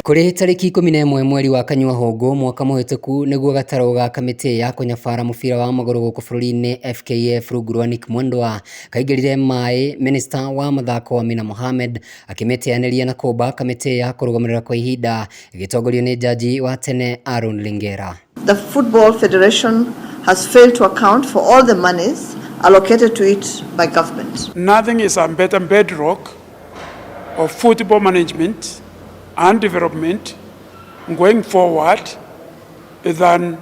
Kũrĩ tarĩki 11 mweri wa Kanyua Hũngũ mwaka mũhĩtũku nĩguo gatarũ ga kamĩtĩ ya kũnyabara mũbira wa magũrũ gũkũ bũrũri-inĩ FKF rungu rwa Nick Mwendwa kaingĩrire maĩ minista wa mathako Amina Mohamed akĩmĩteanĩria na kũmba kamĩtĩ ya kũrũgamĩrĩra kwa ihinda ĩgĩtongorio nĩ jaji wa tene Aaron Lingera. The Football Federation has failed to account for all the monies allocated to it by government. Nothing is a better bedrock of football management and development going forward than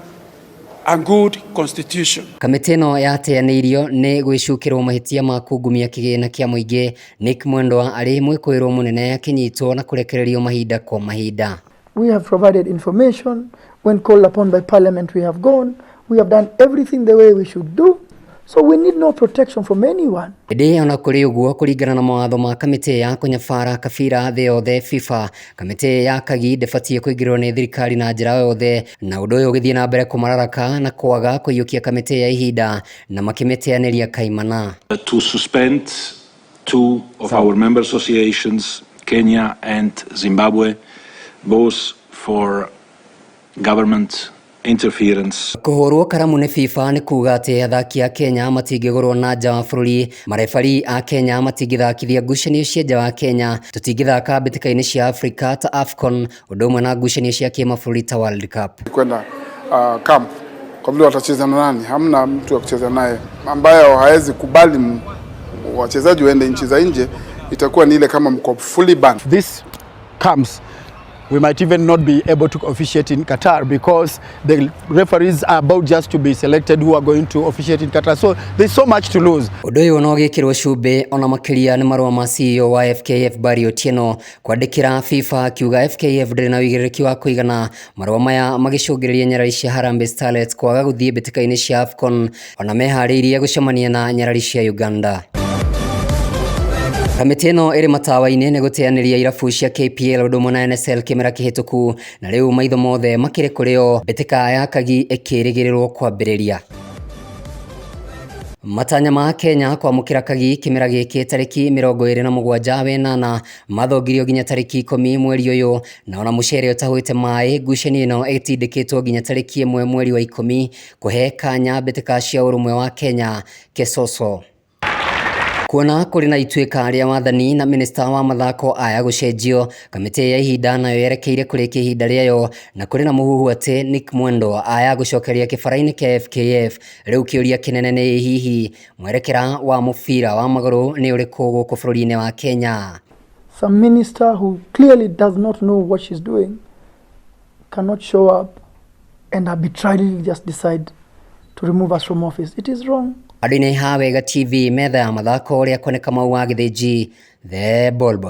a good constitution. Kamĩtĩ ĩno yateanĩirio nĩ gwĩcukĩrwo mahĩtia ma kungumia kĩgĩna kĩa mũingĩ Nick Mwendwa arĩ mwĩkũĩrwo mũnene akĩnyitwo na kũrekererio mahinda kwa mahinda. We have provided information. When called upon by Parliament, we have gone. We have done everything the way we should do. So we need no protection from anyone. Ĩndĩ ona kũrĩ ũguo, kũringana na mawatho ma kamĩtĩ ya kũnyabara kabira thĩ yothe FIFA, kamĩtĩ ya kagi ndĩbatiĩ kũingĩrĩrwo nĩ thirikari na njĩra yothe, na ũndũ ũyũ ũgĩthiĩ na mbere kũmararaka na kwaga kũiyũkia kamĩtĩ ya ihinda na makĩmĩteanĩria kaimana. To suspend two of our member associations, Kenya and Zimbabwe, both for government interference. Kũhũrwo karamu nĩ FIFA nĩ kuga atĩ athaki a Kenya matingĩgũrwo na nja wa bũrũri, marebari a Kenya matingĩthakithia ngucanio cia nja wa Kenya, tũtingĩthaka mbĩtĩka-inĩ cia Afrika ta AFCON, ũndũ ũmwe na ngucanio cia kĩmabũrũri ta World Cup. Kwenda camp kwa vile watacheza na nani? Hamna mtu wa kucheza naye ambayo hawezi kubali wachezaji waende nchi za nje, itakuwa ni ile kama mko fully banned. This comes, we might even not be able to officiate in Qatar because the referees are about just to be selected who are going to officiate in Qatar. So there's so much to lose. Ũndũ ũyũ no ũgĩkĩrwo cumbĩ ona makĩria nĩ marũa ma CEO wa FKF Barry Otieno kwandĩkĩra FIFA akiuga FKF ndĩrĩ na ũigĩrĩrĩki wa kũigana. Marũa maya magĩcũngĩrĩria nyarari cia Harambee Starlets kwaga gũthiĩ mbĩtĩka-inĩ cia AFCON ona meharĩirie gũcemania na nyarari cia Uganda. Kamĩtĩ ĩno ĩrĩ matawa-inĩ nĩ gũteanĩria irabu cia KPL ũndũ ũmwe na NSL kĩmera kĩhĩtũku, na rĩu maitho mothe makĩrĩ kũrĩ o, mbĩtĩka ya Kagi ĩkĩrĩgĩrĩrwo kwambĩrĩria. Matanya ma Kenya kwamũkĩra Kagi kĩmera gĩkĩ tarĩki 27 wenana mathongirio nginya tarĩki 10 mweri ũyũ, na ona mũcere ũtahũĩte maĩ ngucanio ĩno ĩtindĩkĩtwo nginya tarĩki 1 mweri wa 10 kũhe kanya mbĩtĩka cia ũrũmwe wa Kenya Kesoso. Kuona kũrĩ na ituĩka rĩa wathani na minista wa mathako aya gũcenjio, kamĩtĩ ya ihinda nayo yerekeire kũrĩkia ihinda rĩayo, na kũrĩ na mũhuhu atĩ Nick Mwendwa aya gũcokeria kĩbara-inĩ kĩa FKF. Rĩu kĩũria kĩnene nĩ hihi mwerekera wa mũbira wa magũrũ nĩ ũrĩkũ gũkũ bũrũri-inĩ wa Kenya? Some minister who clearly does not know what she's doing cannot show up and arbitrarily just decide to remove us from office. It is wrong. Andũ-inĩ ha Wega TV, metha ya mathako, ũrĩa kuoneka mau wa Gĩthĩnji, The Ball Boy.